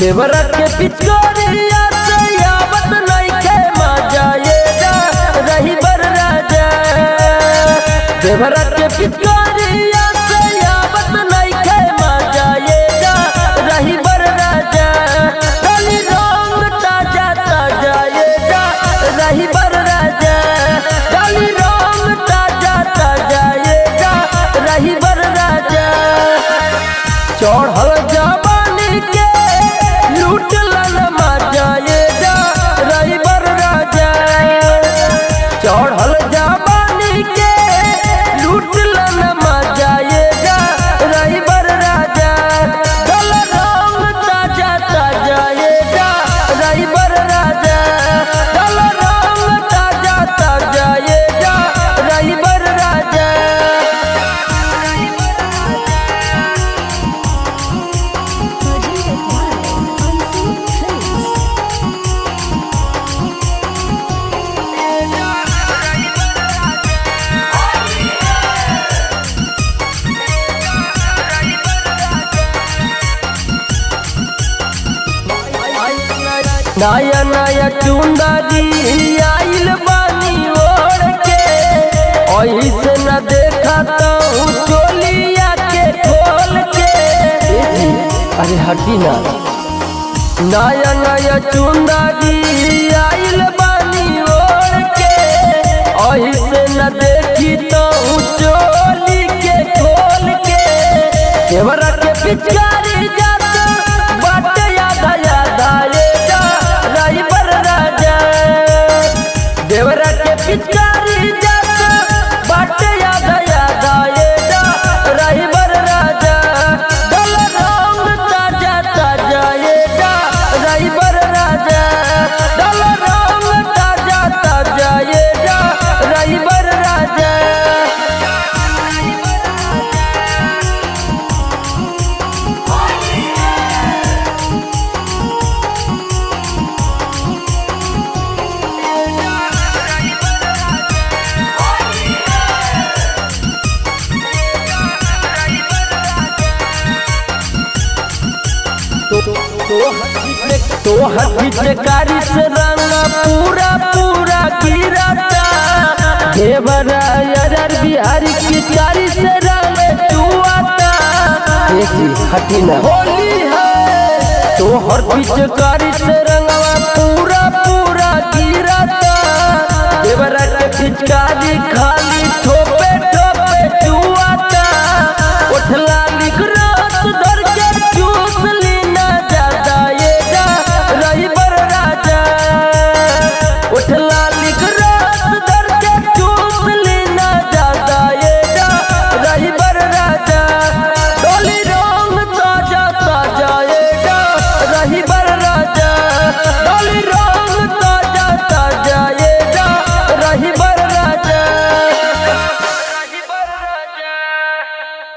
देवरा के पिचकारिया से आवत नइखे मजा ये जा रही बर राजा। देवरा के पिचकारिया से आवत नइखे मजा ये जा रही बर राजा। डाली रंग ताजा ताजा ये जा रही बर राजा। डाली रंग ताजा ताजा ये जा रही बर राजा। चढ़ल जवानी के लूट लन मजा ये जा रहीबर राजा। चढ़ल जवानी के लूट लन मजा ये जा रहीबर राजा। डल रंग ताजा ताजा ये जा रहीबर राजा। डल रंग ताजा ताजा ये जा रहीबर राजा। Presented by Unseen Films. नया नया चुंदरी आइल बानी ओढ़ के, ऐसे न देखा तो चोलिया के खोल के। अरे हटी ना। नया नया चुंदरी आइल बानी ओढ़ के, ऐसे न देखी तो चोली के खोल के। देवरा के पिचकारी जात बाटे आधा आधा ये जा राइबर राजा। देवरा के पिचकारी जात बाटे आधा आधा ये जा राइबर राजा। डल रंग ताजा ताजा ये जा राइबर राजा। डल रंग ताजा ताजा ये जा राइबर राजा। तो हथी से रंग पूरा पूरा गिरता। देवरा अरर बिहारी की कारी से रंग चुआता। हटी ना होली है। तोहर पिचकारी से रंगवा पूरा पूरा गिरता। देवरा के पिचकारी खाली ठोपे